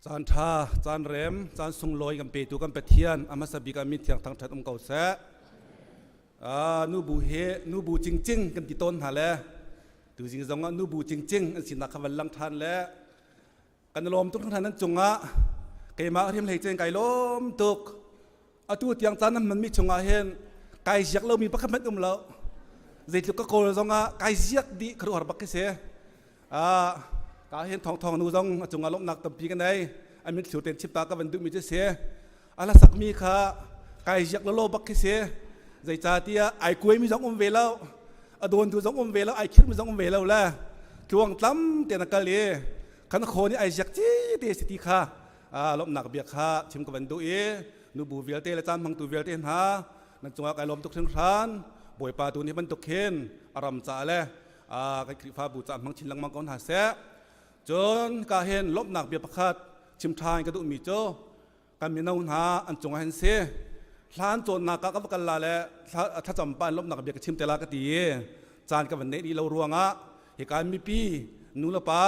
Caan ṭha, caan rem, caan sunglawi kan petu kan Pathian a hmasa bik ah min thiang thangṭhat um ko seh. Nubu hi nubu cingcing kan ti tawn hna le tuzing zong ah nubu cingcing an sinak kha van lang ṭhan le kan i lawm tuk hringhran nan cungah keimah hrim hlei cen kai lawm tuk. Atu tiang caan nan hmanmi chungah hin kai ziak lomi pakhat hmanh um lo. Zeitluk ka kawl zongah kai ziak dih khuaruahhar bak khi si. Ka hin thawngthawng nu zong a cungah lawmhnak tampi ka nei. A min thlu ten chipta ka van duhmi cu si. A hla sakmi kha kai ziak lolo bak khi si. Zeicahtiah ai kuaimi zong um ve lo. A dawntu zong um ve lo, ai khirhmi zong um ve lo le tluang tlam tein a kal i kan khaw nih ai ziak ci te si ti kha lawmhnak bia kha chim ka van duh i nubu vialte le caan hmangtu vialte hna nan cungah kai lawm tuk hringhran. Bawipa tu nih bantuk hin a ram caah le kan Khrihfabu caah hmang chin lengmang ko hna seh. Cun ka hin lawmhnak bia pakhat chim ṭhan ka duhmi cu kan mino hna an cungah hin si. Hlan cawnnak ah ka va kal la le thlacam pa in lawmhnak bia ka chim te la ka ti i caan ka van neih rih lo ruangah hika mipi nu le pa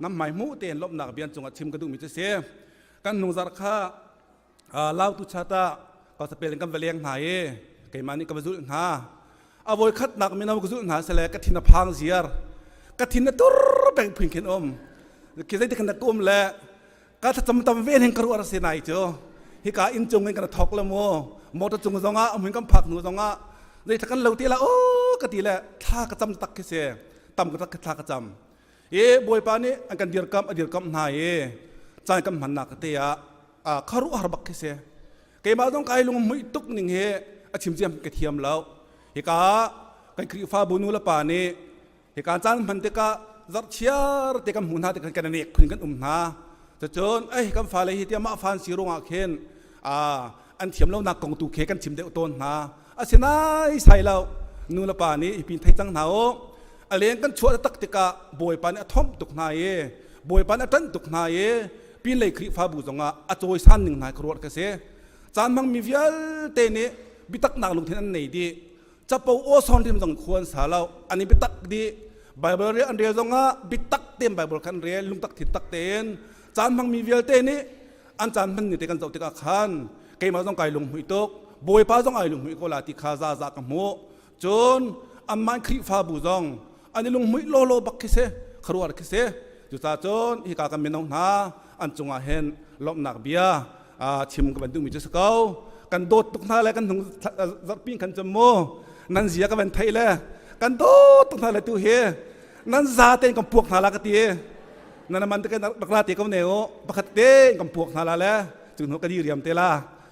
nam hmai hmuh tein lawmhnak bia an cungah chim ka duhmi cu si. Kan hnungzarh kha Lautu chat ah ka sapel in kan va leng hna i keimah nih ka va zulh hna. A voi khatnak mino ka zulh hna sele ka thin a phang ziar, ka thin a tur peng phuin khin um khi zei kan ka um le ka thlacam tam ve hin ka ruah se nai cu hika inn cung in kan thok le mu motor cung zongah amuin kan phak hnu zongah zei thla kan lo ti la o ka ti le thla ka cam tak khi se tam ka tak thla ka cam i Bawipa nih an kan dirkamh, a dirkamh hna i caan kan hmannak te ah kharuahhar bak khi si. Keimah zong kai lung muih tuk ning hi a chim ciam ka thiam lo. Hika kan Khrihfabu nu le pa nih hika caan hman tikah zarhchiar te kan hmuh hna tikah kan nek phun kan um hna. Cucun ai kan fale hi tiah mah fan si ruangah khin an thiam lonak kong tu khi kan chim deuh tawn hna. Asinain sai lo, nu le pa nih hi pin thei cang hna u. A leng kan chuah tak tikah Bawipa nih a thomh tuk hna i Bawipa nih a ṭanh tuk hna i pinlei Khrihfabu zongah a cawisan ning hna ka ruat ka si. Caan hmangmi vialte nih biataknak lungthin an nei dih. Capo aw sawn rim zong khua an sa lo. An i biatak dih. Bible rel an rel zongah biatak tein Bible kha an rel, lungtak thin tak tein. Caan hmangmi vialte nih an caan hman ni te kan zoh tikah khan keimah zong kai lunghmuih tuk, Bawipa zong ai lunghmuih ko la ti kha za za ka hmuh. Cun anmah Khrihfabu zong an i lunghmuih lawlaw bak khi si, khuaruahhar khi si. Cucaah cun hika kan mino hna an cungah hin lawmhnak bia chim ka van duhmi cu si ko. Kan dawt tuk hna le kan hnung zarhpi khan cun mu nan zia ka van theih le kan dawt tuk hna le tu hi nan za tein kan puak hna la ka ti. Nan man te kan rak la te ko ne u, pakhat te kan puak hna la le cu hnu ka di riam te la.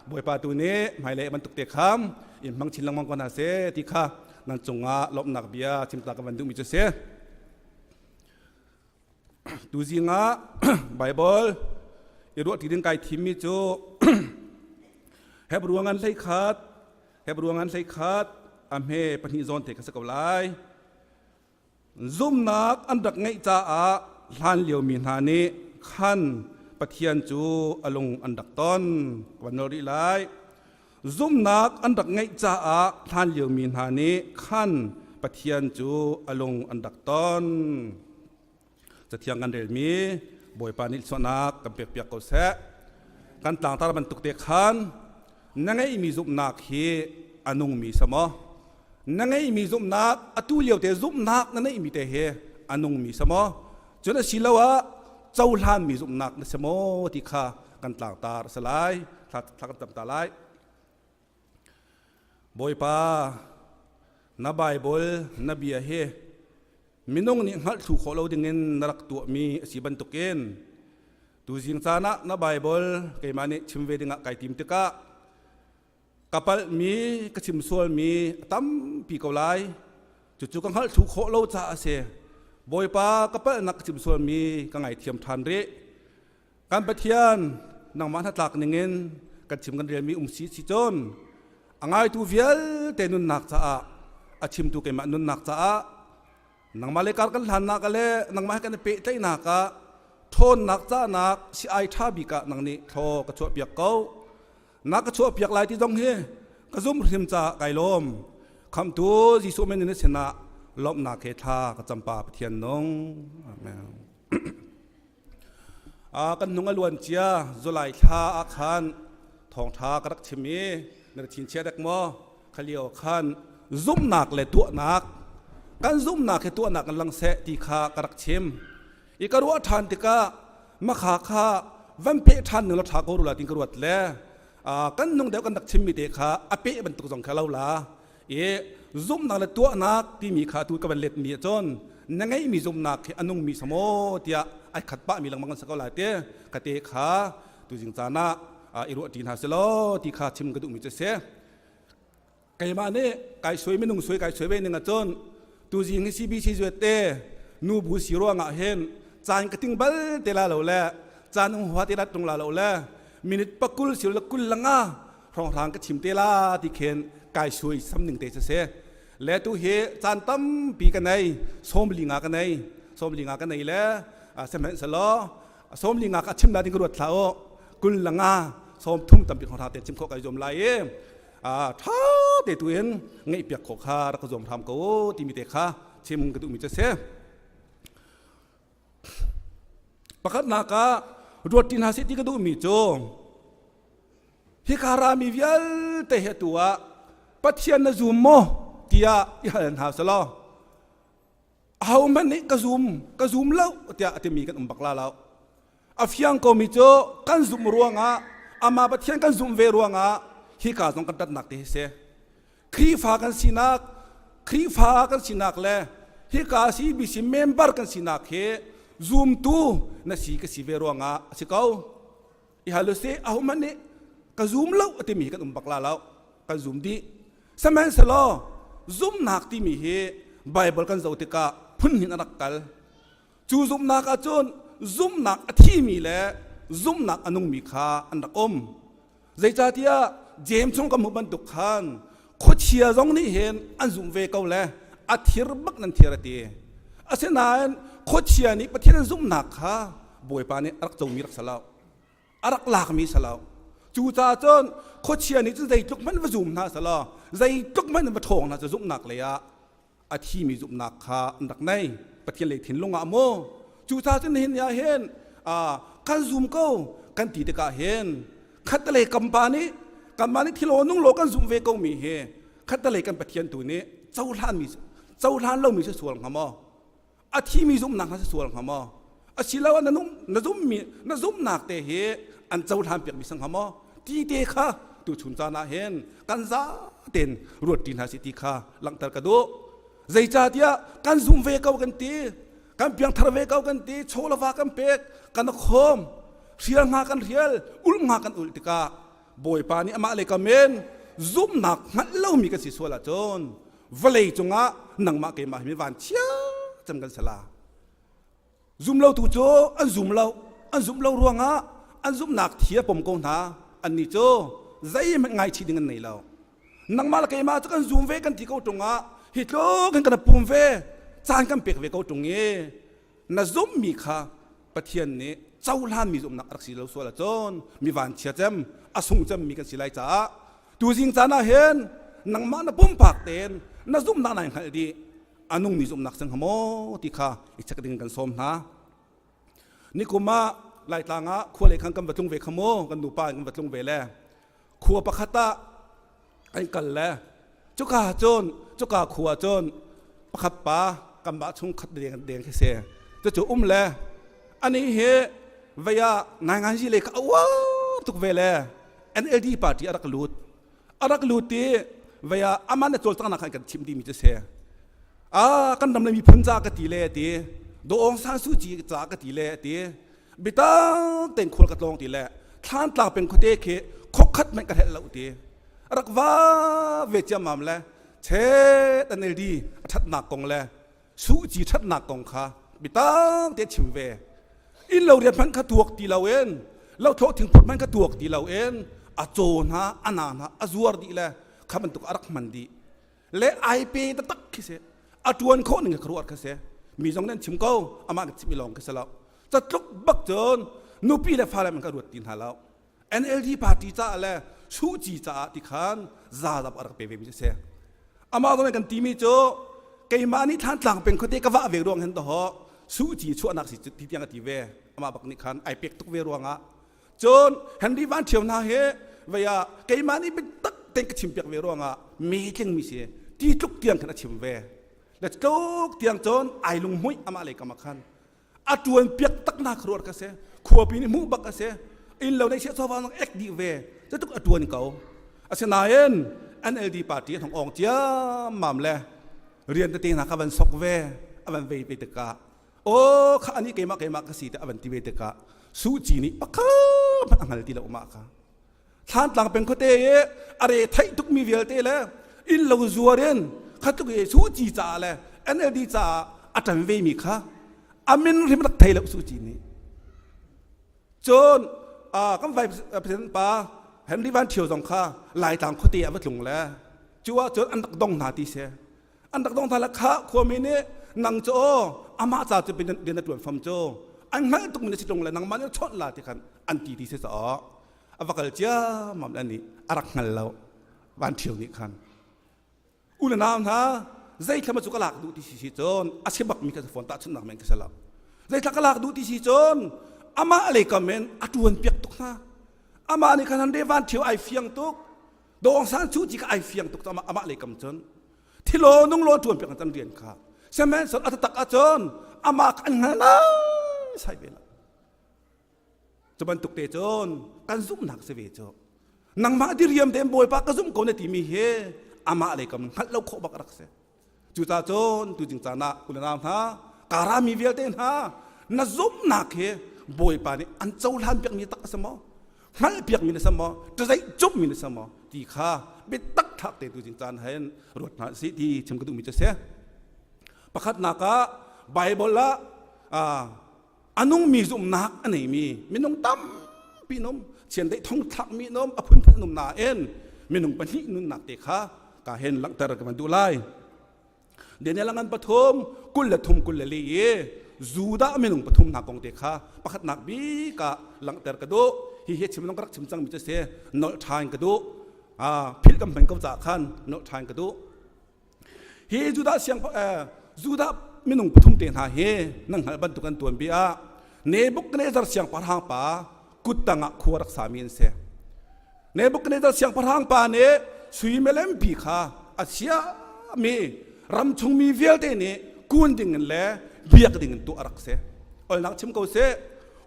Bawipa tu nih hmailei bantuk te kham in hmang chin lengmang ko hna seh ti kha nan cungah lawmhnak bia chimta ka van duhmi cu si. Tuzing ah Bible i ruah ti ding kai thimmi cu Hebrew ngan 11, Hebrew ngan 11 a hme pahnih zawn te ka si ko lai. Zumhnak an rak ngeih caah hlan liomi hna nih khan Pathian cu a lung an rak ton. Ka van nawl rih lai. Zumhnak an rak ngeih caah hlan liomi hna nih khan Pathian cu a lung an rak ton. Cathiang kan relmi Bawipa nih suahnak kan pekpiak ko seh. Kan tlangtar bantuk te khan na ngeihmi zumhnak hi a nungmi sa maw? Na ngeihmi zumhnak, atu lio te zumhnak na neihmi te hi a nungmi sa maw? Cun asiloah cohlanmi zumhnak na si maw ti kha kan tlangtar a si lai. Thla kan cam ta lai. Bawipa, na Baibal na bia hi minung nih hngalh thlu khawh lo dingin na rak tuahmi a si bantukin tuzing caan ah na Baibal keimah nih chim ve dingah kai tim tikah ka palhmi ka chim sualmi a tampi ko lai. Cucu ka hngalh thlu khawh lo caah a si. Bawipa, ka palhnak ka chim sualmi ka ngaithiam ṭhan rih. Kan Pathian, nangmah hnatlak ningin kan chim kan relmi um si si cun a ngaitu vialte nunnak caah, a chimtu keimah nunnak caah, nangmah le kar kan hlannak le nangmah he kan i pehtlaihnak ah ṭhawnnak cahnak si ai ṭha bik ah nang nih thlaw ka chuahpiak ko. Na ka chuahpiak lai ti zong hi ka zum hrim caah kai lawm. Khamhtu Jesuh min in sinah lawmhnak he thla ka campa Pathian nung. Amen. Kan nung a luan cia July thla ah khan thawngṭha ka rak chim i na thinchia dek maw? Kha lio khan zumhnak le tuahnak kan zumhnak hi tuahnak in lang seh ti kha ka rak chim. I ka ruah ṭhan tikah makha kha van peh ṭhan ning la ṭha ko rula tin ka ruat le kan nung deuh kan rak chimmi te kha a peh bantuk zong kha lo la i zumhnak le tuahnak timi kha tu ka van letmi ahcun na ngeihmi zumhnak hi a nungmi samaw tiah ai khat pahmi lengmang an si ko lai te ka te kha tuzing caan ah i ruah ṭi hna selaw ti kha chim ka duhmi cu si. Keimah nih kai suai minung suai kai suai ve ning ahcun tuzing hi CBC zuet te nu bu si ruangah hin caan ka ting bal te la lo le caan um hua te la tung la lo le minute pakul sil le kul langa hrawnghrang ka chim te la ti khin kai suai sam ning te cu si. Le tu hi caan tampi ka nei 15 ka nei 15 ka nei le sihmanhsehlaw 15 ka chim la ding ka ruat thla u kul langa sawm thum tampi hrawnghrang te chim khawh kai zuam lai i ṭha te tu in ngaihpiak khawh kha rak ka zuam hram ko timi te kha chim ka duhmi cu si. Pakhatnak ah ruat ṭi hna sih ti ka duhmi cu hika rami vialte hi atu ah Pathian na zum maw tiah i hal hna selaw ahohmanh nih ka zum ka zum lo tiah a timi kan um bak la lo. A fiang komi cu kan zumh ruangah amah Pathian kan zumh ve ruangah hika zong kan ṭatnak te hi si. Khrihfa kan sinak Khrihfa kan sinak le hika CBC member kan sinak hi zumtu na si ka si ve ruangah a si ko. I hal usih ahohmanh nih ka zum lo a timi hi kan um bak la lo. Kan zum dih. Sihmanhsehlaw zumhnak timi hi Bible kan zoh tikah phun hin a rak kal. Cu zumhnak ahcun zumhnak a thimi le zumhnak a nungmi kha an rak um. Zeicahtiah James chung kan hmuh bantuk khan khuachia zong nih hin an zumh ve ko le a thir bak nan thir a ti. Asinain khuachia nih Pathian an zumhnak kha Bawipa nih a rak comi rak si lo. A rak lakmi si lo. Cucaah cun khuachia nih cun zeitluk hmanh va zum hna selaw zeitluk hmanh va ṭhawng hna cu zumhnak lei ah a thimi zumhnak kha an rak nei Pathian lei thinlung ah maw cucaah cun nihin ni ah hin kan zum ko kan ti tikah hin khattelei kampa nih kanmah nih thil aw nung law kan zumh ve ko mi hi khattelei kan Pathian tu nih cohlan mi cohlan lomi si sual hnga maw A thimi zumhnak hna si sual hnga maw? Asiloah na, na zumhmi na zumhnak te hi an cohlan piakmi si hnga maw? Ti te kha tuchun caan ah hin kan za tein ruat ṭi hna sih ti kha langhter ka duh. Zeicahtiah kan zum ve ko kan ti, kan piangthar ve ko kan ti, chaw le va kan pek, kan khawm, hrial hnga kan hrial, ulh hnga kan ulh tikah Bawipa nih amah le kam in zumhnak hngalh lomi kan si sual ahcun vawlei cungah nangmah keimah hi van chia cem kan si la zum lo tu cu an zum lo an zumh lo ruangah an zumhnak thi a pom ko hna annih cu zeihmanh ngaichih ding an nei lo nangmah le keimah cu kan zum ve kan ti ko ṭung ah hi tluk hin kan pum ve caan kan pek ve ko ṭung i na zumhmi kha Pathian nih cohlanmi zumhnak a rak si lo sual ahcun mi vanchia cem a sung cemmi kan si lai caah tuzing caan ah hin nangmah na pumpak tein na zumhnak nai hngalh dih a nungmi zumhnak sing maw ti kha i check ding kan sawm hna nikum ah Laitlang ah khua lei khan kan va tlung ve kha mu kan nupa in kan va tlung ve le khua pakhat ah an kal le cuka cun cuka khua cun pakhat pa kanmah chung khat deng deng khi si cucu um le ani hi vei ah nainganzi lei kha a uar tuk ve le NLD party a rak lut a rak lut i vei ah aman na cawlcangnak khan kan chim dimi cu si a kan ram le miphun ca ka ti le ti Do Aung San Suu Kyi ca ka ti le ti bitak tein khual ka tlawng ti le Thlantlang peng khuate khi khokhat hmanh ka helh lo ti rak va ve ciammam le chet NLD a ṭhatnak kong le Suu Kyi ṭhatnak kong kha bitak te chim ve inn lo rian hmanh kha tuak ti loin lothlawh thingphut hmanh kha tuak ti loin a caw hna a na hna a zuar dih le kha bantuk a rak hman dih le ai pe taktak khi si a ṭuan khawh ning ka ruat kha si mi zong nan chim ko amah ka chim i lawng khi si lo catluk bak cun nupi le fale man ka ruat ti hna lo NLD party caah le Suu Kyi caah ti khan zazap a rak pe ve mi si amah zong kan timi cu keimah nih Thlantlang peng khuate ka vah ve ruang hin to Suu Kyi chuahnak si ti tiang a ti ve. Amah bak nih khan ai pek tuk ve ruangah. Cun Henry Van Ṭhio hna hi vei ah keimah nih biatak tein ka chim piak ve ruangah mi tling mi si ti tluk tiang khan a chim ve. Le tluk tiang cun ai lunghmuih amah lei kam ah khan a ṭuan piak tak na khuaruah ka si. Khuapi nih hmuh bak a si. Inn lo nei sia chawva zong ek dih ve. Cutuk a ṭuan ko. Asinain NLD party a thong ong ciammam le rian tete hna kha van sok ve a van vei ve tikah aw kha ani keimah keimah ka si te a van ti ve tikah Suh Ci nih pakhat hmanh a hngal ti lo mah kha Thlantlang peng khuate i a re theih tukmi vialte le inn lo zuar in kha tluk i Suh Ci caah le NLD caah a ṭan ve mi kha a min hrim rak thei lo Suh Ci nih cun kan vice president pa Henry Van Thio zong kha Laitlang khuate ah va tlung le cu ah cun an rak dong hna ti si an rak dong hna le kha khuami nih nang cu aw amah ca cu rian na ṭuan fam cu an hngalh tuk mi na si ṭung le nangmah nih chawnh la ti khan an ti ti si caah a va kal ciammam le nih a rak hngal lo Van Ṭhio nih khan u le nau hna zeithlam cu ka lak duh ti si si cun a si bak mi ka fawn tahchunhnak men ka si lo zeithla ka lak duh ti si cun amah lei kam in a ṭuan piak tuk hna amah nih khan han Van Ṭhio ai fiang tuk Dawng San Suu Kyi kha ai fiang tuk amah amah lei kam cun thilo nung lo ṭuan piak an rian kha sihmanhsehlaw a taktak ahcun amah kha an hngal lai sai ve lo cu bantuk te cun kan zumhnak si ve cu nangmah diriam tein bawipa ka zumh ko na timi hi amah lei kam hngalh lo khawh bak a rak si Cucaah cun tuzing caan ah u le nau hna, kara mi vialte hna, na zumhnak hi Bawipa nih an cohlan piakmi tak a si maw? Hngalh piakmi na si maw? Ṭazeih cummi na si maw? Ti kha biatak thlak te tuzing caan hin ruat hna sih ti chim ka duhmi cu a si. Pakhatnak ah Bible ah a nungmi zumhnak a neimi minung tampi an um chiandeih thong thlakmi an um a phunphun an um nain minung pahnih nunnak te kha ka hen langhter ka van duh lai Daniel ngan pathum 23 24 i Judah minung pathum hna kong te kha pakhatnak bik ah langhter ka duh hi hi chim long ka rak chim cangmi cu si nolh ṭhan ka duh philh kan hman ko caah khan nolh ṭhan ka duh Hi Judah siang Judah minung pathum te hna hi nan hngalh bantuk an tuanbi ah Nebuchadnezzar siangpahrang pa kuttang ah khua rak sami an si. Nebuchadnezzar siangpahrang pa nih sui melempi kha a chiami ram chungmi vialte nih kun ding in le biak ding in tuah a rak si. Olnak chim ko seh,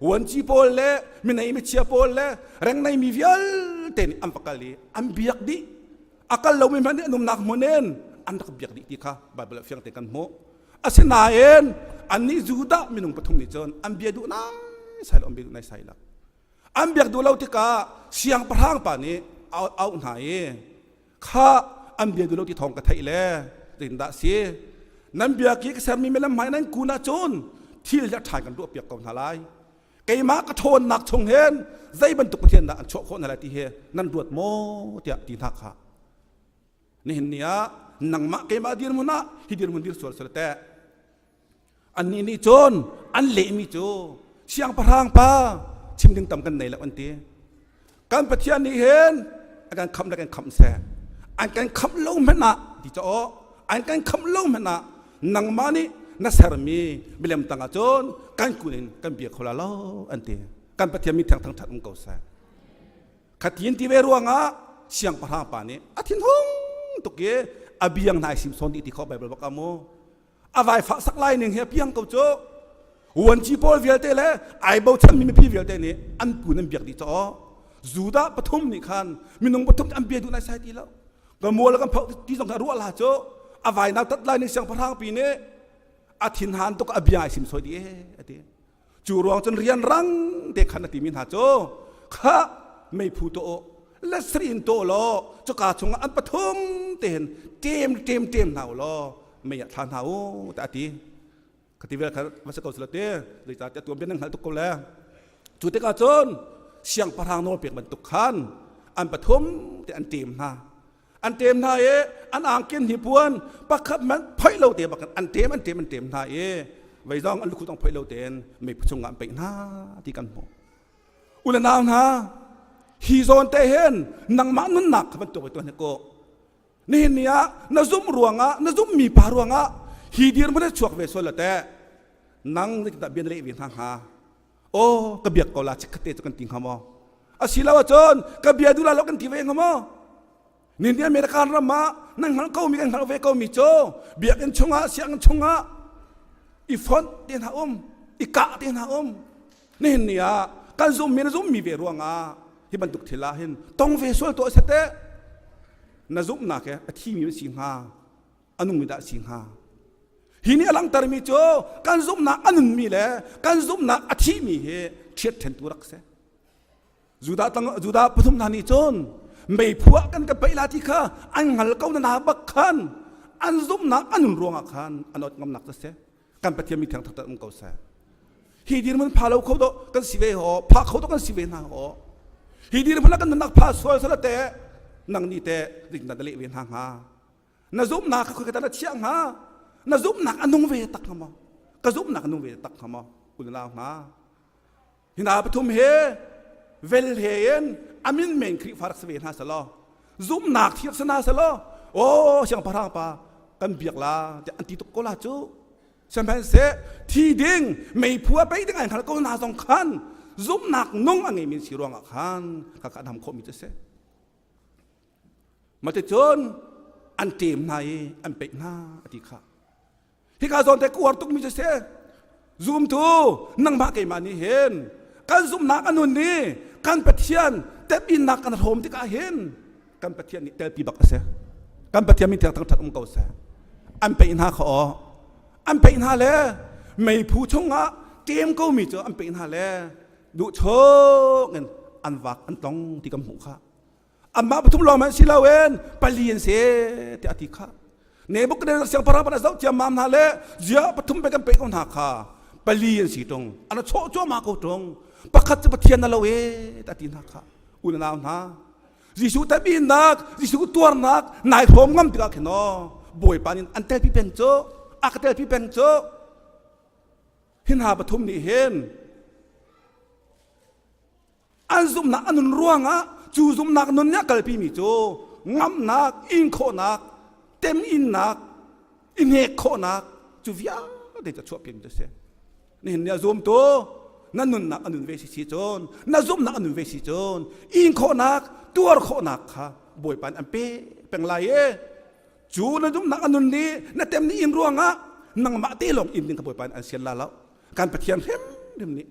vuanci pawl le minei michia pawl le rengnei mi vialte nih an va kal i an biak dih. A kal lomi hmanh nih an umnak hmun in an rak biak dih ti kha Baibal ah fiang tein kan hmuh. Asinain annih Judah minung pathum nih cun an bia duh nai sai lo, an bia duh nai sai lo. An biak duh lo tikah siangpahrang pa nih a auh hna i kha an bia duh lo ti thawng ka theih le zeitindah si nan bia ki ka sermi milem hmai nan kun ahcun thil hi a ṭha kan ruah piak ko hna lai keimah ka ṭhawnnak chung hin zei bantuk Pathian dah an chuah khawh hna lai ti hi nan ruat maw tiah ti hna kha nihin ni ah nangmah keimah dirhmun ah hi dirhmun dir sual sual teh annih nih cun an lehmi cu siangpahrang pa chim ding tam kan nei lo an ti kan Pathian nih hin a kan khamh le kan khamh seh an kan khamh lo hmanh ah ti ca aw an kan khamh lo hmanh ah nangmah nih na sermi milem tangah cun kan kun in kan bia kho la lo an ti kan Pathian mi thiang thangthat um ko seh khatin ti ve ruangah siangpahrang pa nih a thinhung tuk i a biang hna ai sim sawn dih ti kho Bible bak amu a vai fah sak lai ning hi a piang ko cu vuanci pawl vialte le ai bochanmi mipi vialte nih an kun an biak dih caw Judah pathum nih khan minung pathum an bia duh nai sai ti lo ka mual kan phoh ti zong kha ruah la cu a vai nau tat lai ning siangpahrang pi nih a thinhan tuk a bia ai sim soi di e ati Cu ruang cun rianrang te khan a timi hna cu kha meiphu to le sri in to law cuka chungah an pathum te hin ṭem ṭem ṭem hna u law mei ah thla hna u tiah a ti. Khati vel kha va si ko sila ti zeicahtiah tuanbia nan hngalh tuk ko le cu tikah cun siangpahrang nawl pek bantuk khan an pathum te an ṭem hna. An ṭem hna i an angkin hnipuan pakhat hmanh phoih lo te bak an ṭem an ṭem an ṭem hna i vei zong an lukhu zong phoih lo tein meiphu chungah an peih hna ti kan hmuh. U le nau hna, hi zawn te hin nangmah nunnak kha bantuk tuan hi ko. Nihin ni ah na zumh ruangah na zumhmi pa ruangah hi dirhmun he chuak ve sual la teh nang zeitindah bia na leh ve hna hnga? Aw ka biak ko la chikkhat te cu kan ti hnga maw? Asilo ahcun ka bia duh la lo kan ti ve hnga maw? Ni American ram ah nan hngalh ko mi kan hngalh ve ko mi cu biakinn chungah sianginn chungah i fonh te hna um i kah te hna um nihin ni ah kan zummi na zummi ve ruangah hi bantuk thil ah hin tong ve sual tuah sete na zumhnak he a thimi na si hnga a nungmi dah si hnga hi nih a langhtermi cu kan zumhnak a nunmi le kan zumhnak a thimi hi ṭhiat ṭhentu rak si Judah tlang Judah pathum hna nih cun meiphu ah kan ka peih la ti kha an hngal ko na na bak khan an zumhnak an nun ruangah khan an ot ngamnak cu si kan Pathian mi thiang thaktak um ko seh hi dirhmun pha lo kho do kan si ve ho pha kho do kan si ve hna ho hi dirhmun ah kan nunnak pha sual sala te nang ni te dik na leh ve hna hnga na zumhnak kha khoika na chiah hnga na zumhnak a nung ve tak hnga maw ka zumhnak a nung ve tak hnga maw unau hna Hi hna pathum he vel he in amin men Khrihfa rak si ve hna selaw zumhnak thiak si hna selaw aw siangpahrang pa kan biak la tiah an ti tuk ko la cu sihmanhseh thi ding meiphu a pei ding ai hngal ko hna zong khan zumhnak nung a ngeimi si ruangah khan khakha an ham khawhmi cu si Maticun an ṭem hna i an peih hna a ti kha Hika zawn te ka uar tukmi cu si. Zumtu nangmah keimah nih hin kan zumhnak a nun i kan Pathian temhinnak kan hrawm tikah hin kan Pathian nih telpi bak a si. Kan Pathian min thiang thangṭhat um ko seh. An peih hna kha aw. An peih hna le meiphu chungah ṭem komi cu an peih hna le duh chung in an vak an tlong ti kan hmuh kha. Amah pathum lawng hmanh si loin pali an si tiah a ti kha. Nebuchadnezzar siangpahrang pan a zoh ciammam hna le zia pathum pe kan pe ko hna kha pali an si ṭung an chawh cuahmah ko ṭung pakhat cu Pathian na lo e tiah a ti hna kha unau hna Jesuh tabinak Jesuh tuarnak nai hrawm ngam tikah khin aw Bawipa nih an telpi peng cu a ka telpi peng cu hi hna pathum nih hin An zumhnak a nun ruangah cu zumhnak nun nih a kalpimi cu ngamhnak, inkhawhnak, teminnak, i hnek khawhnak cu vialte cu a chuahpimi cu a si. Nihin ni a zumtu na nunnak a nun ve si si cun na zumhnak a nun ve si cun inkhawhnak, tuar khawhnak kha Bawipa nih an pe peng lai i cu na zumhnak a nun nih na tem ni in ruangah nangmah te lawng in ding kha Bawipa nih an sian la lo. Kan Pathian hrimhrim nih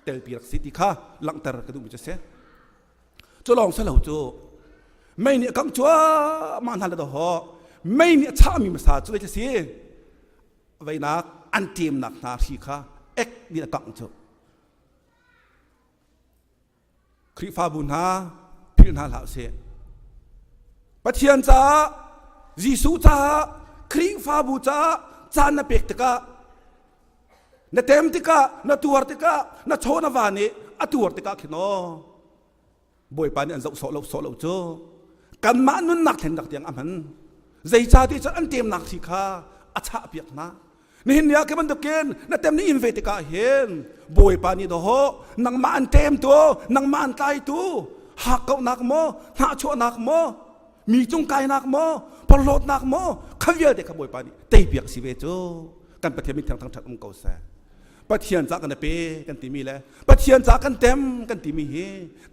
telpi rak si ti kha langhter ka duhmi cu a si. Cu lawng si lo cu mei nih a kangh cuahmah hna le dawhawh mei nih a chahmi hmasa cu zei si veinak an ṭemnak hna hri kha ek nih a kangh cu Khrihfabu hna philh hna hlah usih. Pathian caah Jesuh caah Khrihfabu caah caan na pek tikah na tem tikah na tuar tikah na chaw na va nih a tuar tikah khin aw Bawipa nih an zoh sawh lo sawh lo cu kanmah nunnak thlennak tiang a hman zeicahtiah cun an temnak hri kha a chah piak hna Nihin ni ah khi bantukin na tem ni in ve tikah hin Bawipa nih dawh nangmah an ṭemtu nangmah an tlaitu hakkauhnak maw hnahchuahnak maw mi cung kainak maw porhlawtnak maw kha vialte kha Bawipa nih teipiak si ve cu kan Pathian min thiang thangṭhat um ko seh Pathian ca kan pe kan timi le Pathian ca kan tem kan timi hi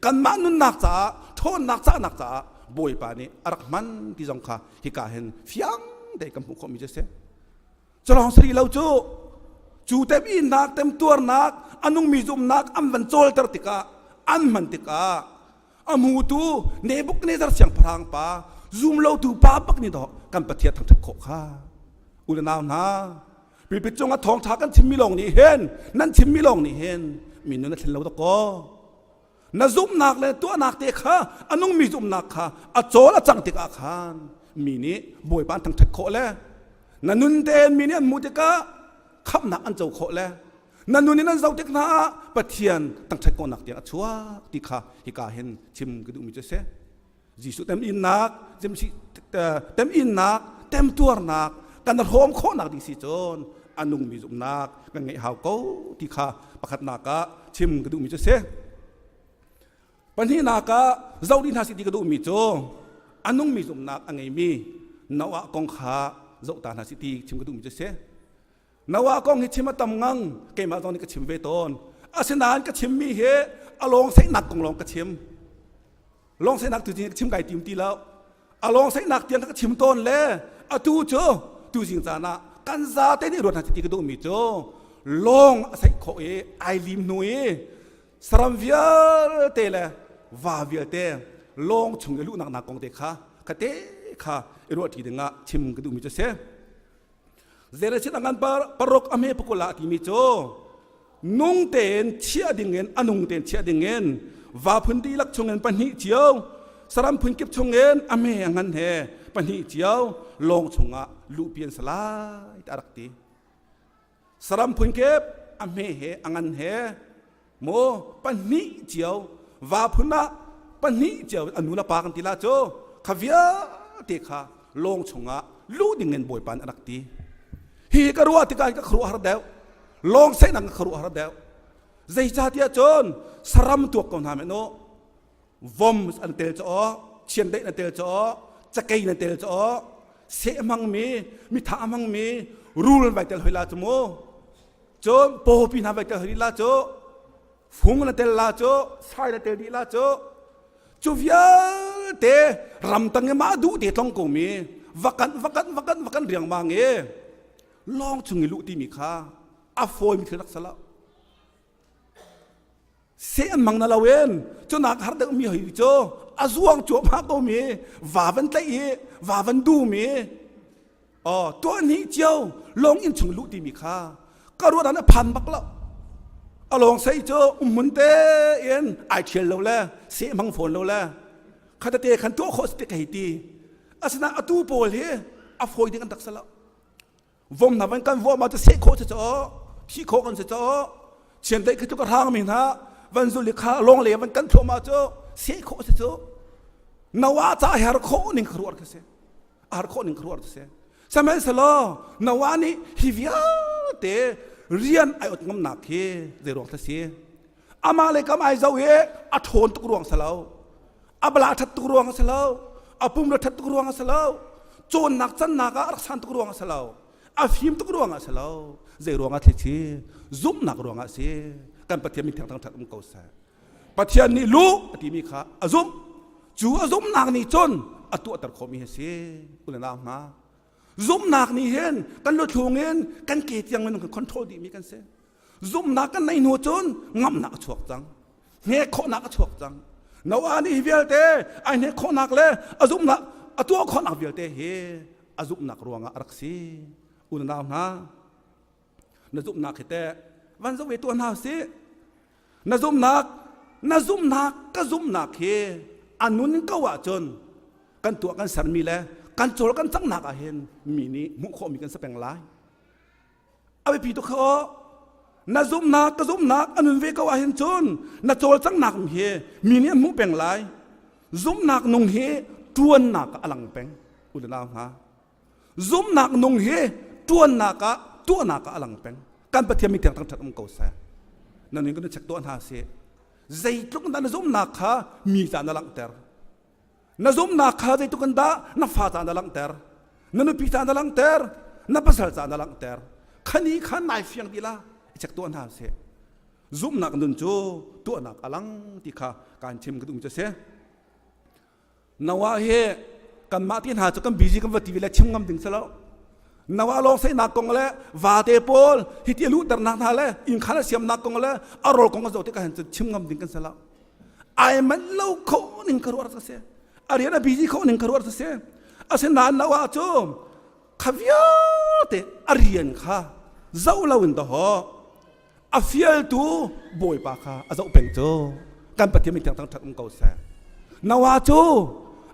kanmah nunnak caah ṭhawnnak cahnak caah Bawipa nih a rak hman ti zong kha hika hin fiang te kan hmuh khawhmi cu a si Culawng si lo cu cu temhinnak temtuarnak a nungmi zumhnak an van cawlter tikah an hman tikah a hmutu Nebuchadnezzar siangpahrang pa zumlotu pa bak nih dawh kan Pathian thangṭhat khawh kha u le nau hna pulpit cungah thawngṭha kan chimmi lawng nih hin nan chimmi lawng nih hin mi nun a thlen lo dakaw Na zumhnak le tuahnak te kha a nungmi zumhnak kha a cawl a cang tikah khan mi nih Bawipa an thangṭhat khawh le na nun tein mi nih an hmuh tikah khamhnak an co khawh le na nun in an zoh tik hna ah Pathian thangṭhat khawhnak tiang a chuak ti kha hika hin chim ka duhmi cu a si. Jesuh teminnak teminnak temtuarnak kan hrawm khawhnak ding si cun a nungmi zumhnak kan ngeih hau ko ti kha pakhatnak ah chim ka duhmi cu si. Pahnihnak ah zoh dih hna sih ti ka duhmi cu a nungmi zumhnak a ngeimi Noah kong kha zoh ta hna sih ti chim ka duhmi cu si. Noah kong hi chim a tam ngang keimah zong nih ka chim ve tawn. Asinain ka chimmi hi a lawng saihnak kong lawng ka chim. Lawng saihnak tu ka chim kai tim ti lo. A lawng saihnak tiang ka chim tawn le atu cu tu zing caan ah kan zate nih ruat hna ti ka duhmi cu lawng a saih khawh i ai lim hnu i saram vialte le va vialte lawng chung i luhnak nak kong te kha khate kha i ruah ṭi dingah chim ka duhmi cu si. Zerechin a ngan paruk a hme pakul ah timi cu nung tein chiah dingin a nung tein chiah dingin va phun dihlak chungin pahnih cio saram phun kip chungin a hme a ngan he pahnih cio lawng chungah luhpi an si lai ti a rak ti. Saram phun kip a hme he a ngan he maw pahnih cio va phun ah pahnih cio a nu le pa kan ti la cu kha vialte kha lawng chungah luh ding in bawipa nih a rak ti. Hi ka ruah tikah ka khuaruah har deuh. Lawng sehnak ka khuaruah har deuh. Zeicahtiah cun saram tuak ko hna men u. Vom an tel caw, chiandeih na tel caw, cakei na tel caw, seh hmangmi, mitha hmangmi, rul vai tel hoi la cu mu. Cun pawpi hna vai tel hoi la cu, fung na tel la cu, sai na tel dih la cu, cu vialte ramtang i mah duh te tlong komi vakan vakan vakan vakan riangmang i lawng chung i luh timi kha a fawimi thil rak si lo. Seh an mang na lo in cunak har deuh mi hoi cu a zuang cuahmah ko mi va van tlaih i va van dum i oh tuah hnih cio lawng inn chung luh timi kha ka ruah dan a phan bak lo a lawng sei cu umhmun te in ai thial lo le seh hmang fawn lo le khatate khan tuah khawh si te ka hei ti asinain atu pawl hi a fawi ding an rak si lo Vom hna van kan vuah ma cu seh khawh si caw thi khawh kan si caw chiandeih khi tluk a hrang mi hna van zul i kha lawng le van kan thluahmah cu seh khawh si cu Noah ca har khawh ning kha ruah khi si har khawh ning kha ruah si sihmanhsehlaw Noah nih hi vialte rian ai ot ngamnak hi zei ruang si amah le kam ai zo i a ṭhawn tuk ruang si lo a bala ṭhat tuk ruang a si lo a pum ṭhat tuk ruang a si lo cawnnak cannak ah a rak san tuk ruang a si lo a fim tuk ruang ah si lo zei ruang ah thlichi zumhnak ruang ah si kan Pathian min thiang thangṭhat um ko seh Pathian nih lu a timi kha a zumh cu a zumhnak nih cun a tuahter khawhmi a si u le nau hna zumhnak nih hin kan luthlung in kan ke tiang minung kan control dihmi kan si Zumhnak kan neih hnu cun ngamhnak a chuak cang. Hnek khawhnak a chuak cang. Noah nih hi vialte ai hnek khawhnak le a zumhnak a tuah khawhnak vialte hi a zumhnak ruangah a rak si. Unau hna, na zumhnak hi teh van zoh ve tuah hna usih. Na zumhnak, na zumhnak, ka zumhnak hi a nun ko ahcun kan tuah kan sermi le kan cawl kan canghnak ah hin mi nih hmuh khawhmi kan si peng lai. A biapi tuk kha aw. Na zumhnak ka zumhnak a nun ve ko ahhin cun na cawlcanghnak hi mi nih an hmuh peng lai. Zumhnak nung hi ṭuannak ah a lang peng. U le nau hna. Zumhnak nung hi ṭuannak ah tuahnak ah a lang peng. Kan Pathian min thiang thangṭhat um ko seh. Na nun kan check tuah hna sih. Zeitluk dah na zumhnak kha mi ca na langhter. Na zumhnak kha zeitluk in dah na fa ca na langhter, na nupi ca na langhter, na pasal ca na langhter. Khani khan nai fiang ti la, i check tuah hna sih. Zumhnak nun cu tuahnak a lang ti kha kaan chim ka duh cu si. Noah hi kanmah ti hna cu kan busy kan va ti le chim ngam ding si lo. Noah lawng seinak kong le vate pawl hiti a luhternak hna le inn khan a siamnak kong le a rawl kong a zoh tikah hin cun chim ngam ding kan si lo. Ai manh lo kho ning ka ruah si. A rian a busy kho ning ka ruah si. Asinain Noah cu kha vialte a rian kha zoh lo in dawh a fialtu Bawipa kha a zoh peng cu kan Pathian min thiang thangṭhat um ko seh. Noah cu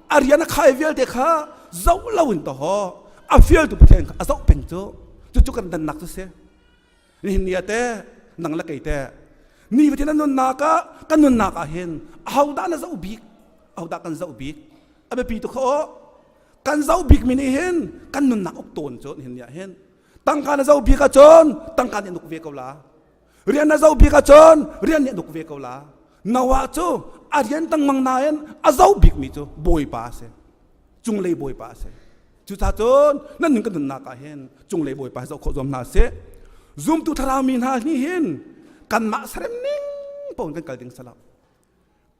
a rian a khai vialte kha zoh lo in dawh a fialtu Pathian kha a zoh peng cu cucu kan dannak cu si. Nihin ni ah teh nang le kei teh nifatin na nunnak ah kan nunnak ah hin ahodah na zoh bik ahodah kan zoh bik a biapi tuk kha aw kan zoh bik mi nih hin kan nunnak uk tawn cu nihin ni ah hin tangka na zoh bik ahcun tangka nih an uk ve ko la rian na zoh bik ahcun rian nih an uk ve ko la Noah cu a rian tangmang nain a zoh bik mi cu Bawipa a si cunglei Bawipa a si Cucaah cun nan nun kan nunnak ah hin cunglei Bawipa zoh khawh zuam hna sih. Zumtu thlarau mi hna nih hin Kanmah sarem ning paoh in kan kal ding si lo.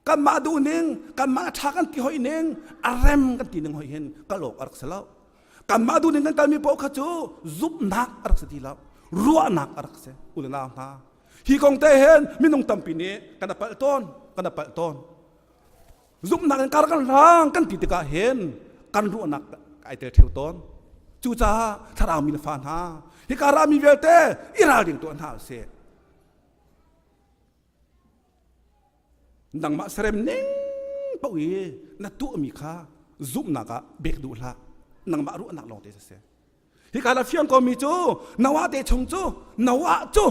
Kanmah duh ning, kanmah ṭha kan ti hoi ning, a rem kan ti ning hoi hin kal awk a rak si lo. Kanmah duh ning kan kalmi paoh kha cu zumhnak a rak si ti lo. Ruahnak a rak si. U le nau hna. Hi kong te hin minung tampi nih kan a palh tawn, kan a palh tawn. Zumhnak in kar kan hlang kan ti tikah hin kan ruahnak ai tel ṭheu tawn. Cucaah thlarau mi le fa hna, hika rami vialte i ralring tuah hna usih. Nangmah serem ning paoh i na tuahmi kha zumhnak ah bek duh hlah. Nangmah ruahnak lawng te siseh. Hika la fiang komi cu Noah te chung cu Noah cu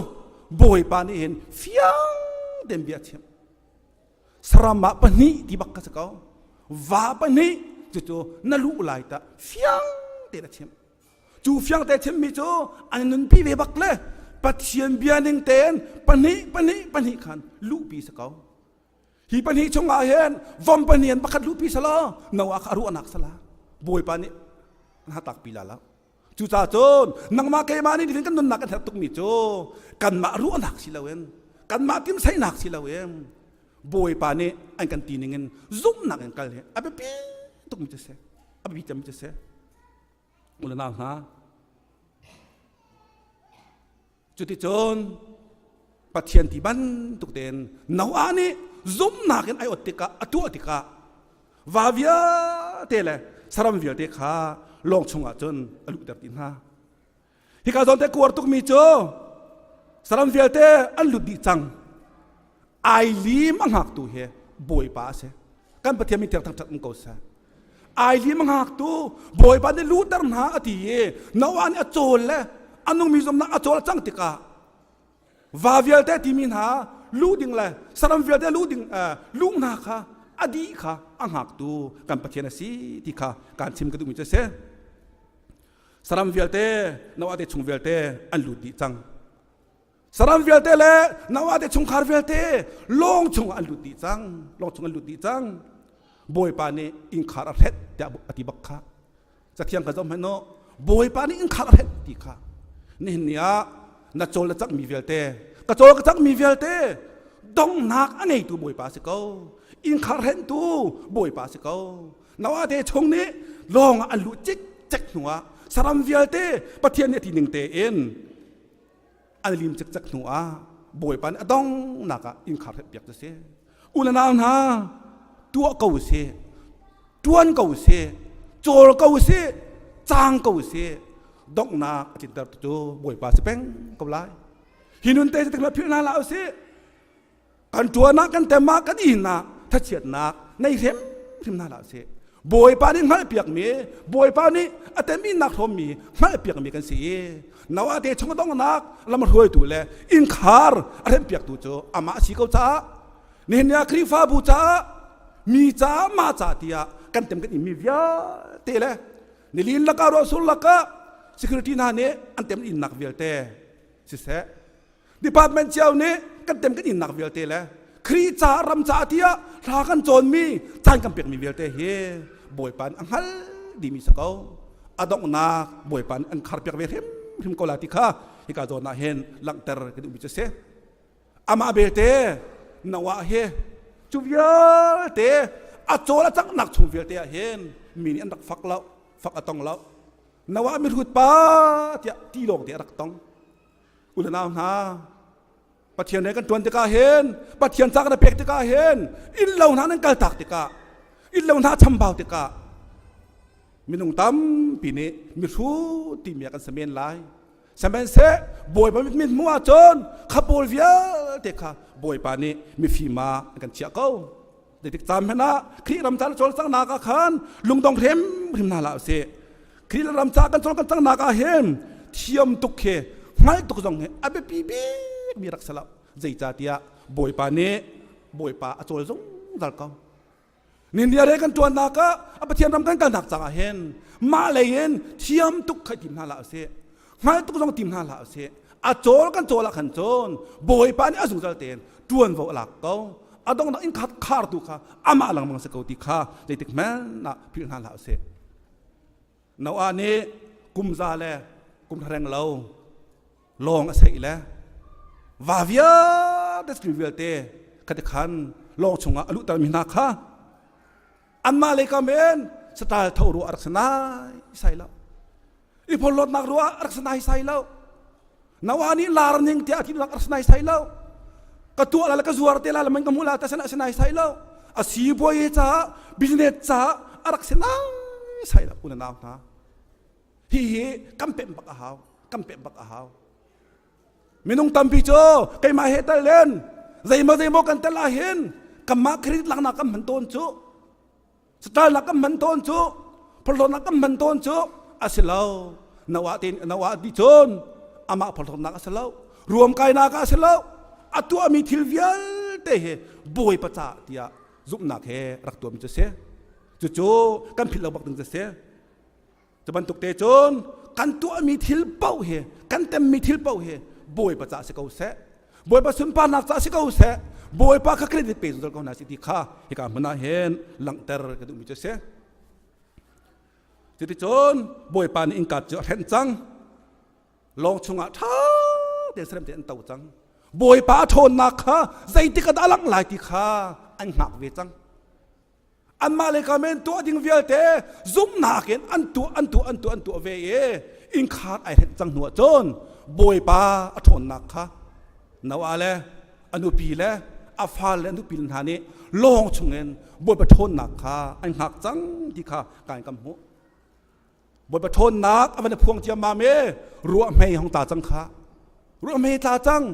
Bawipa nih hin fiang tein bia a chimh. Saram ah pahnih ti bak ka si ko. Va pahnih cucu na luh lai ta fiang tein a chimh. Cu fiang te chimmi cu an nunpi ve bak le Pathian bia ning tein pahnih pahnih pahnih khan luhpi si ko. Hi pahnih chungah hin vom pahnih an pakhat luhpi sala Noah kha a ruahnak sala Bawipa nih an hatak pi la lo. Cucaah cun nangmah keimah nih nihin kan nunnak kan herh tukmi cu kanmah ruahnak si loin kanmah timhsaihnak si loin Bawipa nih an kan ti ningin zumhnak in kal hi a biapi tukmi cu si. A biapi cemmi cu si. U le nau hna cuticun Pathian ti bantuk tein Noah nih zumhnak in ai ot tikah a tuah tikah va vialte le saram vialte kha lawng chungah cun a luhter ti hna. Hika zawn te kuar tukmi cu saram vialte an lut dih cang. Ai lim a hngaktu hi Bawipa a si. Kan Pathian min thiang thangṭhat um ko seh. Ai lim a hngaktu Bawipa nih luhter hna a ti i Noah nih a cawl le a nungmi zumhnak a cawl cang tikah va vialte timi hna luh ding le saram vialte luh ding luh hna kha a dih kha a hngaktu kan Pathian a si ti kha kaan chim ka duhmi cu a si. Saram vialte Noah te chung vialte an lut dih cang. Saram vialte le Noah te chungkhar vialte lawng chungah an lut dih cang. Lawng chung an lut dih cang. Bawipa nih innkhar a hret tiah a ti bak kha. Cathiang ka zoh hmanh u. Bawipa nih innkhar a hret ti kha. Nihin ni ah na cawl na cangmi vialte ka cawl ka cangmi vialte donghnak a ngeitu Bawipa si ko. Innkhar hrentu Bawipa si ko. Noah te chung nih lawng ah an luh cikcek hnuah saram vialte Pathian nih a ti ning tein an lim cikcek hnuah Bawipa nih a donghnak ah innkhar piak cu si. U le nau hna tuah ko si, tuan ko si, cawl ko si, cang ko si, donghnak a tlinter cu Bawipa si peng ko lai. Hi nun te cu philh hna hlah usih. Kan ṭuan ah kan tem ah kan in ah thachiatnak nei hrimhrim hna hlah sih. Bawipa nih hngalhpiakmi, Bawipa nih a teminnak hrawmmi hngalhpiakmi kan si i Noah te chung donghnak lam hruaitu le innkhar a remhpiaktu cu amah a si ko caah nihin ni ah Khrihfabu caah mi caah mah caah tiah kan tem kan inmi vialte le nilin lakah ruahsur lakah security hna nih an tem innak vialte siseh Department cio nih kan tem kan innak vialte le Khrih ca ram caah tiah hla kan cawnmi caan kan pekmi vialte hi Bawipa nih a hngal dihmi si ko. A donghnak Bawipa nih an kharpiak ve hrimhrim ko la ti kha hika zawn ah hin langhter ka duhmi cu a si. Amah belte Noah hi cu vialte a cawl a canghnak chung vialte ah hin mi nih an rak fak lo, fak a tong lo. Noah mihrut pa tiah ti lawng te a rak tong. U le nau hna, Pathian he kan ṭuan tikah hin, Pathian ca kan pek tikah hin, innlo hna nan kaltak tikah, innlo hna chambau tikah, minung tampi nih mihrut timi ah kan si men lai. Sihmanhseh Bawipa mit hmuh ahcun kha pawl vialte kha Bawipa nih mifim ah an kan chiah ko. Zeitik caan hmanh ah Khrih ram ca na cawlcanghnak ah khan lungdong hrimhrim hna hlah usih. Khrih ram ca kan cawl kan cangnak ah hin thiam tuk khi hngalh tuk zong hi a biapi bikmi rak si lo. Zeicahtiah Bawipa nih Bawipa a cawl zungzal ko. Nindia re kan ṭuannak ah a Pathian ram kan kalnak caah hin mah lei in thiam tuk kha tim hna hlah usih. Hngal tuk zong tim hna hlah usih. A cawl kan cawl ah khan cun Bawipa nih a zungzal tein ṭuanvo a lak ko. A donghnak in khartu kha amah lengmang si ko ti kha zeitik hmanh ah philh hna hlah usih. Noah nih kum za le kum reng lo lawng a seih le va vialte. Vialte vialte khati khan lawng chungah a luhtermi hna kha anmah lei kam in satal tho ruah a rak si nai sai lo. I phorhlawtnak ruah a rak si nai sai lo. Noah nih lar ning tiah a ti rak si nai sai lo. Ka tuah la le ka zuar te la le man ka hmuh la ta sana si nai sai lo. A sipuai caah business caah a rak si nai sai lo unau hna. Hi hi kan pemh bak a hau. Kan pemh bak a hau. Minung tampi cu keimah he tel len zeimaw zeimaw kan tel ahhin kanmah credit laknak kan hman tawn cu satalnak kan hman tawn cu phorhlawtnak kan hman tawn cu a si lo. Noah te Noah nih cun amah phorhlawtnak a si lo. Ruamkainak a si lo. A tuahmi thil vialte hi Bawipa ca tiah zumhnak he rak tuahmi cu a si. Cucu kan philh lo bak ding cu a si. Cu bantuk te cun kan tuahmi thil paoh hi kan temmi thil paoh hi Bawipa ca si ko seh. Bawipa sunparnak ca si ko seh. Bawipa kha credit pe zungzal ko hna si ti kha hika hmun ah hin langhter ka duhmi cu a si. Cuticun Bawipa nih innka cu a hrenh cang. Lawng chungah ṭha tein serem tein an to cang. Bawipa a ṭhawnnak kha zeitik ah dah a langh lai ti kha an hngak ve cang. Anmah le ka men tuah ding vialte zumhnak in an tuah an tuah an tuah an tuah ve i innkhar ai hrenh cang hnu ah cun Bawipa a ṭhawnnak kha Noah le a nupi le a fale le a nupi hna nih lawng chungin Bawipa ṭhawnnak kha an hngak cang ti kha kai kan hmuh. Bawipa ṭhawnnak a van i phuang ciammam i ruah hmei hong tla cang kha. Ruah hmei tla cang.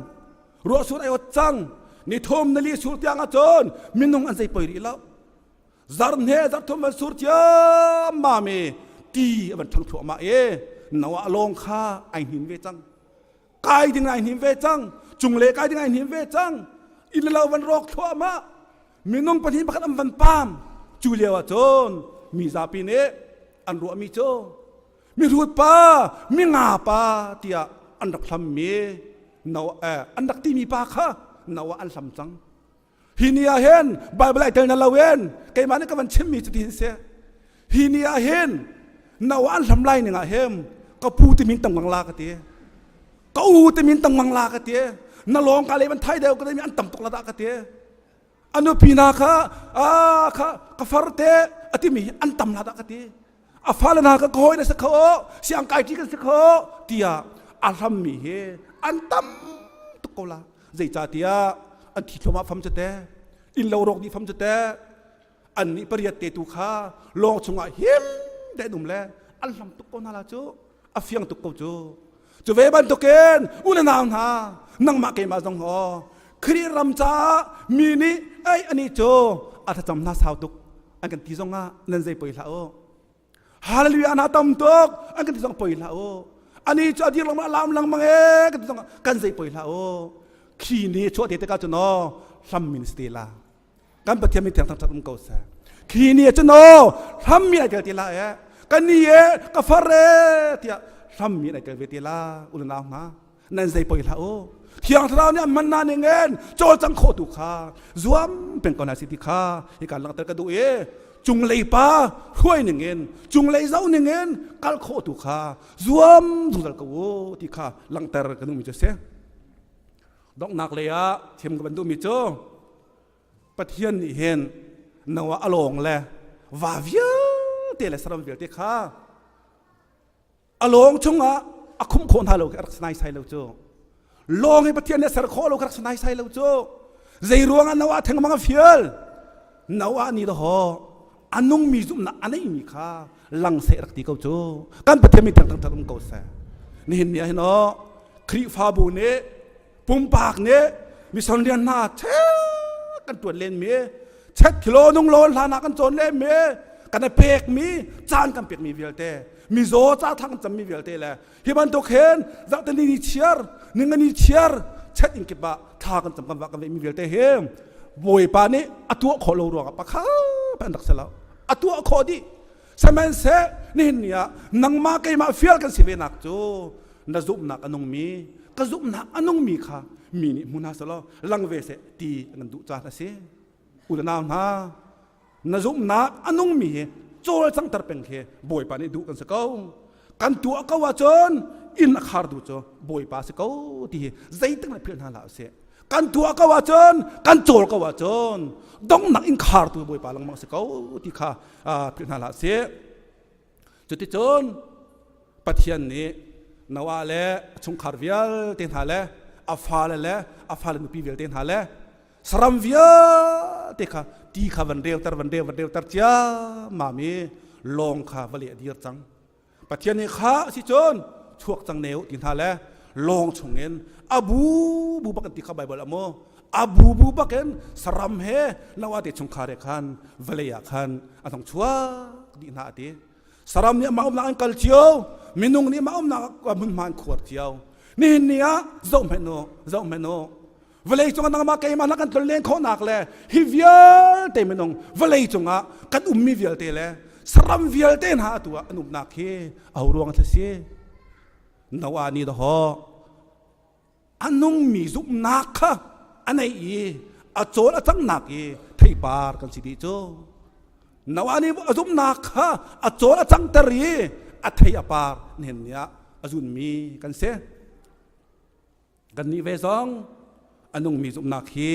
Ruah sur ai ot cang. Ni thum ni li sur tiang ahcun minung an zei poi rih lo. Zarhne zarhthum van sur ciammam i ti a van ṭhang thluahmah i Noah lawng kha ai hnin ve cang. Kai ding ai hnin ve cang. Cungle kai ding ai hnin ve cang. Inn le lo van rawk thluahmah. Minung pahnih pakhat an van pam. Cu lio ah cun mi zapi nih an ruahmi cu mihrut pa minga pa tiah an rak hlammi no eh, an rak timi pa kha Noah an hlam cang. Hi ni ah hin Bible ai tel na lo in keimah nih ka van chimmi cu ti hin si. Hi ni ah hin Noah an hlam lai ning ah hin ka pu ti min tam la ka ti. Ka u ti min tam la ka ti. Na lawng ka le van thai deuh ka ti an tam tuk la dah ka ti. A nupi hna kha a kha ka far te a timi hi an tam la dah ka ti. A fale hna kha ka hawi na si kho siang kai ṭi kan si kho tiah a hlammi hi an tam tuk ko la. Zeicahtiah an thi thluahmah fam cu te inn lo rawk dih fam cu te an nih pariat te tu kha lawng chungah him te an um le an hlam tuk ko hna la cu a fiang tuk ko cu. Cu ve bantukin u le nau hna nangmah keimah zong ho Khrih ram caah mi nih ei ani cu a thlacam hna sau tuk an kan ti zong ah nan zei poi hlah u. Hallelujah na tam tuk an kan ti zong poi hlah u. Ani cu a dir lengmang a lam lengmang e kan ti zong kan zei poi hlah u. Khi ni chuah te tikah cun aw hlam min si te la. Kan Pathian min thiang thangṭhat um ko seh. Khi ni cun aw hlam mi ai tel ti la e. Kan ni e ka far e tiah hlam mi ai tel ve ti la u le nau hna. Nan zei poi hlah u. Thiang Thlarau nih an hman na ning in cawlcang khawh tu kha zuam peng ko hna si ti kha hika langhter ka duh i cunglei pa hruai ning in cunglei zoh ning in kal khawh tu kha zuam zungzal ko u ti kha langhter ka duhmi cu a si. Donghnak lei ah chim ka van duhmi cu Pathian nih hin Noah a lawng le va vialte le saram vialte kha a lawng chungah a khumh khawh hna lo khi a rak sanai sai lo cu. Lawng hi Pathian nih a ser khawh lo khi rak sanai sai lo cu. Zei ruangah Noah thengmang a fial? Noah nih daw a nungmi zumhnak a neihmi kha lang seh rak ti ko cu. Kan Pathian min thiang thangṭhat um ko seh. Nihin ni ah hin aw Khrihfabu nih pumpak nih mission rian hna chek kan ṭuan len mi chet thilo nung lo hlan ah kan cawn len mi kan i pek mi caan kan pek mi vialte mizaw ca thang kan cam mi vialte le hi bantuk hin zarhteni ni chiar ningani chiar chet in kip ah thla kan cam kan vah kan veih mi vialte hi Bawipa nih a tuah khawh lo ruangah pakhat an rak si lo a tuah khawh dih sihmanhseh nihin ni ah nangmah keimah fial kan si ve nak cu na zumhnak a nungmi ka zumhnak a nungmi kha mi nih hmu hna selaw lang ve seh ti an duh caan a si. U le nau hna na zumhnak a nungmi hi cawlcanghter peng khi Bawipa nih duh kan si ko. Kan tuah ko ahcun inn a khar duh cu Bawipa si ko ti hi zeitik na philh hna hlah usih. Kan tuah ko ahcun, kan cawl ko ahcun donghnak in khartu Bawipa lengmang si ko ti kha philh hna hlah sih. Cuticun Pathian nih Noah le a chungkhar vialte hna le a fale le a fale nupi vialte hna le saram vialte kha ti kha van reuter van reu van reuter ciammam i lawng kha vale a dir cang. Pathian nih kha si cun chuak cang ne u ti hna le lawng chungin a bu bu bak in ti kha Baibal ah mu a bu bu bakin saram he Noah te chungkhar he khan vawlei ah khan a thong chuak dih hna a ti. Saram nih amah umnak an kal cio, minung nih amah umnak hmunhma an khuar cio. Nihin ni ah zoh hmenh u, zoh hmenh u. Vawlei cungah nangmah keimah na kan tlonlen khawhnak le hi vialte minung vawlei cungah kan ummi vialte le saram vialte hna atu ah an umnak hi aho ruang a si? Noah nih dahawh a nungmi zumhnak kha a neih i a cawl a cangnak i theipar kan si dih cu. Noah nih a zumhnak kha a cawl a cangter i a thei a par nihin ni ah a zunmi kan si. Kannih ve zong a nungmi zumhnak hi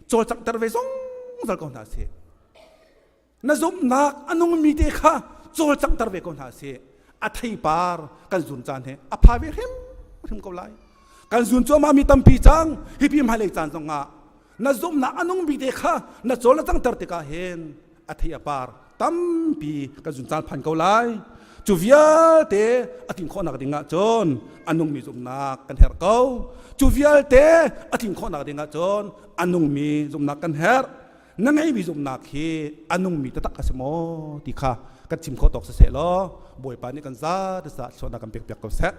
cawlcanghter ve zungzal ko hna sih. Na zumhnak a nungmi te kha cawlcanghter ve ko hna sih. A theipar kan zun caan he a pha ve hrimhrim ko lai. Kan zun cuahmah mi tampi cang hipi hmailei caan zongah na zumhnak a nungmi te kha na cawl na cangter tikah hin a thei a par tampi kan zun caan phan ko lai. Cu vialte a tlin khawhnak ding ah cun a nungmi zumhnak kan herh ko. Cu vialte a tlin khawhnak ding ah cun a nungmi zumhnak kan herh. Na ngeihmi zumhnak hi a nungmi taktak a si maw ti kha kan chim khawh tawk siseh law Bawipa nih kan za te za thluachuahnak kan pek piak ko seh.